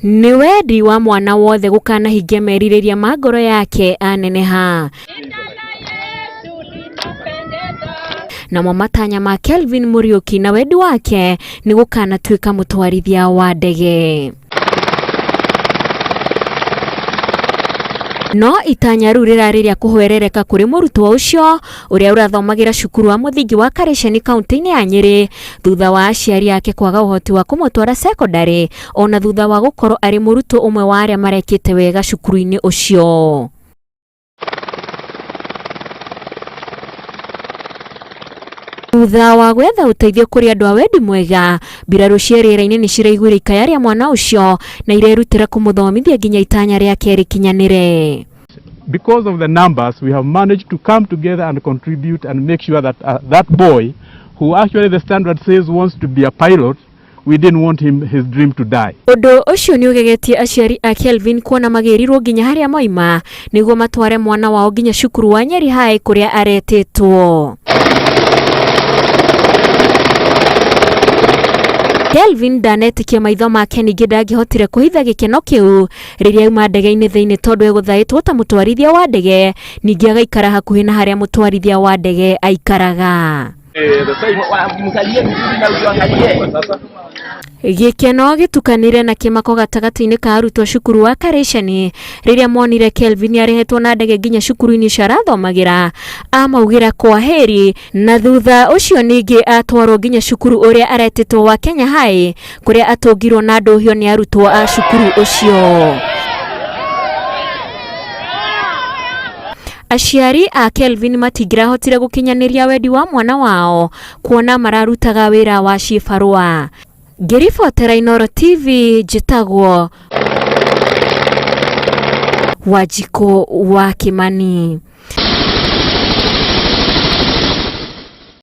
Nĩ wendi wa mwana wothe gũkanahingia merirĩria ma ngoro yake aneneha. Namo matanya ma Kelvin Mũriũki na wendi wake nĩ gũkanatuĩka mũtwarithia wa ndege. No itanya rĩu rĩrarĩ rĩa kũhwerereka kũrĩ mũrutwo ũcio ũrĩa ũrathomagĩra cukuru wa mũthingi wa Karĩceni kaunti-inĩ ya Nyĩrĩ thutha wa aciari ake kwaga ũhoti wa kũmũtwara cekondarĩ ona thutha wa gũkorwo arĩ mũrutwo ũmwe wa arĩa marekĩte wega cukuru-inĩ ũcio. Thutha wa gwetha ũteithio kũrĩ andũ a wendi mwega, mbirarũ cia rĩera-inĩ nĩ ciraiguire ikaya rĩa mwana ũcio na irerutĩra kũmũthomithia nginya itanya rĩake rĩkinyanĩre. Because of the numbers, we have managed to come together and contribute and make sure that that boy, who actually the standard says wants to be a pilot, we didn't want him his dream to die. Ũndũ ũcio nĩ ũgegetie aciari a Kelvin kuona magĩrirwo nginya harĩa moima nĩguo matware mwana wao nginya cukuru wa Nyeri High kũrĩa aretĩtwo. Kelvin ndanetĩkia maitho make ningĩ ndangĩhotire kũhitha gĩkeno kĩu rĩrĩa auma ndege-inĩ thĩinĩ tondũ egũthaĩtwo ta mũtwarithia wa ndege ningĩ agaikara hakuhĩ na harĩa mũtwarithia wa ndege aikaraga. Gĩkeno gĩtukanire na kĩmako gatagatĩ-inĩ ka arutwo cukuru wa Karĩceni rĩrĩa monire Kelvin arehetwo na ndege nginya cukuru-inĩ ũcio arathomagĩra amaugĩra kwaheri na thutha ũcio ningĩ atwarwo nginya cukuru ũrĩa aretĩtwo wa Kenya High kũrĩa atũngirwo na ndũhio nĩ arutwo a cukuru ũcio. Aciari a Kelvin matingĩrahotire gũkinyanĩria wendi wa mwana wao kuona mararutaga wĩra wa cibarũa. Ngĩribotera Inooro TV njĩtagwo Wanjikũ wa Kĩmani.